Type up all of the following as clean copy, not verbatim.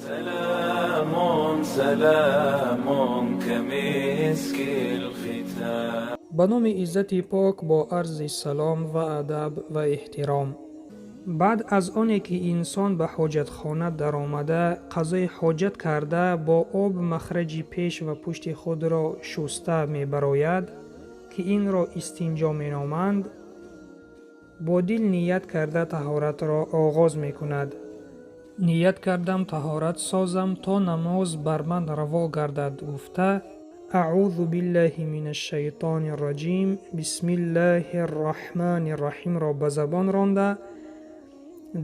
سلام سلام كمسك الختام. Ба номи Иззати Пок бо арзи салом ва адаб ва эҳтиром. Баъд аз оне ки инсон ба ҳоҷатхона даромада, қазои ҳоҷат карда, бо об махраҷи пеш ва пушти худро шуста мебарояд, ки инро истинҷо меноманд, бо дил ният карда таҳоратро оғоз мекунад. Ният кардам таҳорат созам, то намоз бар ман раво гардад, гуфта, аъузу биллаҳи мин ашшайтони рраҷим, бисмиллаҳи рраҳмани рраҳимро ба забон ронда,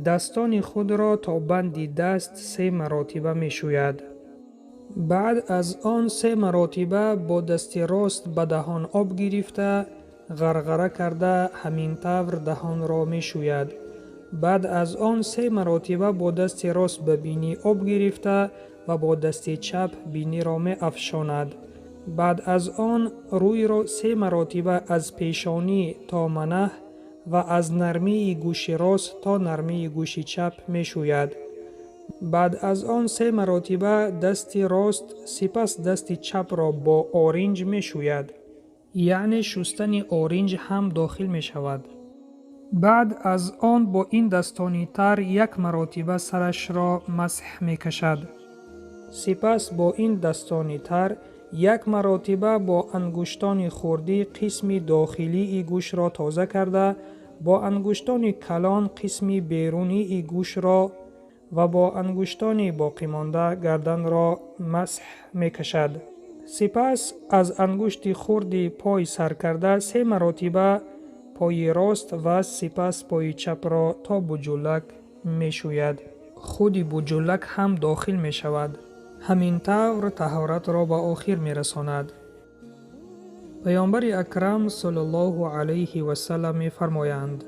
дастони худро то банди даст се маротиба мешӯяд. Баъд аз он се маротиба бо дасти рост ба даҳон об гирифта, ғарғара карда, ҳамин тавр даҳонро мешӯяд. Баъд аз он се маротиба бо дасти рост ба бинӣ об гирифта ва бо дасти чап биниро меафшонад. Баъд аз он рӯйро се маротиба аз пешонӣ то манаҳ ва аз нармии гӯши рост то нармии гӯши чап мешӯяд. Баъд аз он се маротиба дасти рост, сипас дасти чапро бо оринҷ мешӯяд. Яъне шустани оринҷ ҳам дохил мешавад. Баъд аз он бо ин дастони тар як маротиба сарашро масҳ мекашад. Сипас бо ин дастони тар як маротиба бо ангуштони хурдӣ қисми дохилии гӯшро тоза карда, бо ангуштони калон қисми берунии гӯшро ва бо ангуштони боқимонда гарданро масҳ мекашад. Сипас аз ангушти хурди пой сар карда се маротиба пои рост ва сипас пои чапро то буҷулак мешӯяд. Худи буҷулак ҳам дохил мешавад. Ҳамин тавр таҳоратро ба охир мерасонад. Паёмбари Акрам саллаллоҳу алайҳи васаллам мефармоянд: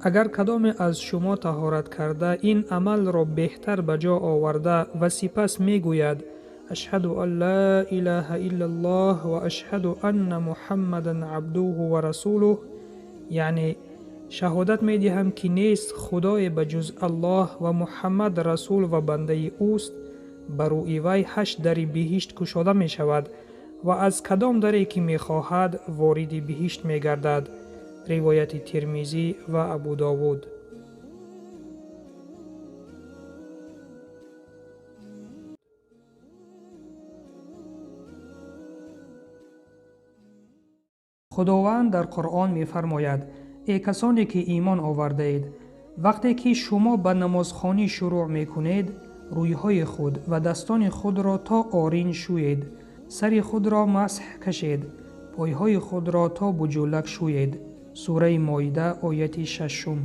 агар кадоме аз шумо таҳорат карда, ин амалро беҳтар ба ҷо оварда ва сипас мегӯяд: ашҳаду ан ла илаҳа иллаллоҳ ва ашҳаду анна муҳаммадан абдуҳу ва расулуҳ, яъне шаҳодат медиҳам, ки нест худое ба ҷуз Аллоҳ ва Муҳаммад расул ва бандаи ӯст, ба рӯи вай 8 дари биҳишт кушода мешавад ва аз кадом даре ки мехоҳад вориди биҳишт мегардад. Ривояти Тирмизӣ ва Абу Довуд. Худованд дар Қуръон мефармояд: эй касоне ки имон овардаед, вақте ки шумо ба намозхонӣ шурӯъ мекунед, рӯйҳои худ ва дастони худро то оринҷ шӯед, сари худро масҳ кашед, пойҳои худро то буҷулак шӯед. Сураи Моида, ояти 6.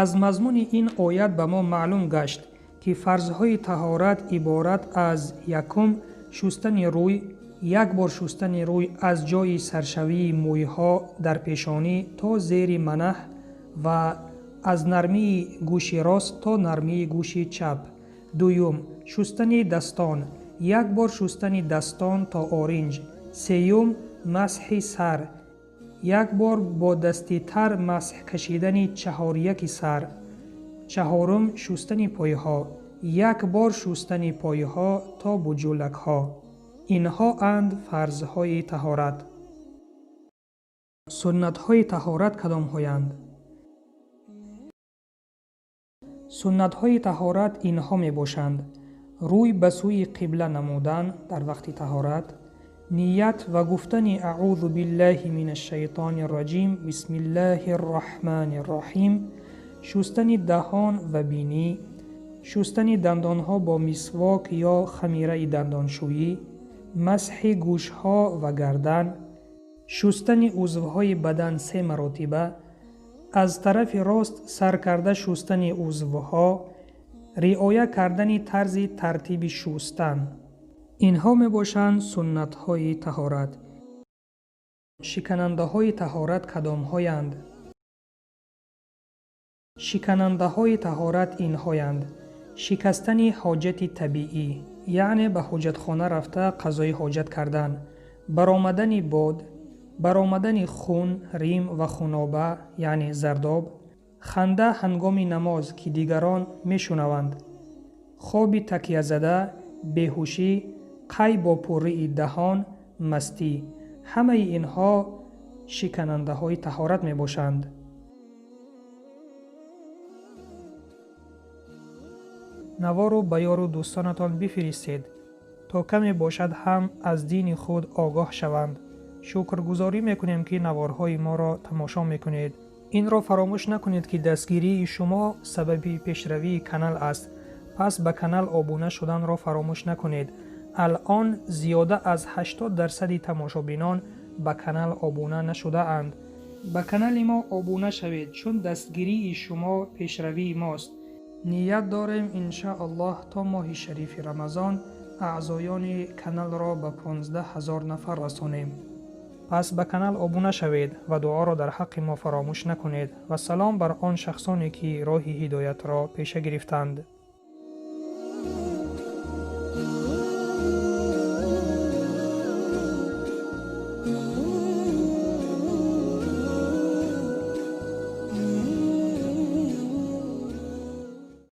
Аз мазмуни ин оят ба мо маълум гашт, ки фарзҳои таҳорат иборат аз: якум, шустани рӯй, як бор шустани рӯй аз ҷои саршавии мӯйҳо дар пешонӣ то зери манаҳ ва аз нармии гӯши рост то нармии гӯши чап. Дуюм, шустани дастон, як бор шустани дастон то оринҷ. Сеюм, масҳи сар, як бор бо дасти тар масҳ кашидани чаҳоряки сар. Чаҳорум, шустани пойҳо, як бор шустани пойҳо то буҷулакҳо. Инҳо анд фарзҳои таҳорат. Суннатҳои таҳорат кадомҳоянд? Суннатҳои таҳорат инҳо мебошанд: рӯй ба сӯи қибла намудан дар вақти таҳорат, ният ва гуфтани аъузу биллаҳи мин ашшайтони рраҷим, бисмиллаҳи рраҳмани рраҳим, шустани даҳон ва бинӣ, шустани дандонҳо бо мисвок ё хамираи дандоншӯӣ, масҳи гӯшҳо ва гардан, шустани узвҳои бадан се маротиба, аз тарафи рост сар карда шустани узвҳо, риоя кардани тарзи тартиби шустан. Инҳо мебошанд суннатҳои таҳорат. Шиканандаҳои таҳорат кадомҳоянд? Шиканандаҳои таҳорат инҳоянд: шикастани ҳоҷати табиӣ, яъне ба ҳоҷатхона рафта қазои ҳоҷат кардан, баромадани бод, баромадани хун, рим ва хуноба, яъне зардоб, ханда ҳангоми намоз, ки дигарон мешунаванд. Хоби такязада, беҳушӣ, қай бо пуррии даҳон, мастӣ, ҳамаи инҳо шиканандаҳои таҳорат мебошанд. Навору ба ёру дӯстонатон бифиристед, то каме бошад ҳам аз дини худ огоҳ шаванд. Шукргузорӣ мекунем, ки наворҳои моро тамошо мекунед. Инро фаромӯш накунед, ки дастгирии шумо сабаби пешравии канал аст. Пас ба канал обуна шуданро фаромӯш накунед. Алъон зиёда аз 80% тамошобинон ба канал обуна нашудаанд. Ба канали мо обуна шавед, чун дастгирии шумо пешравии мост. Ният дорем, иншааллоҳ, то моҳи шарифи Рамазон аъзоёни каналро ба 15 000 нафар расонем. Пас ба канал обуна шавед ва дуоро дар ҳаққи мо фаромӯш накунед. Ва салом бар он шахсоне, ки роҳи ҳидоятро пеша гирифтанд.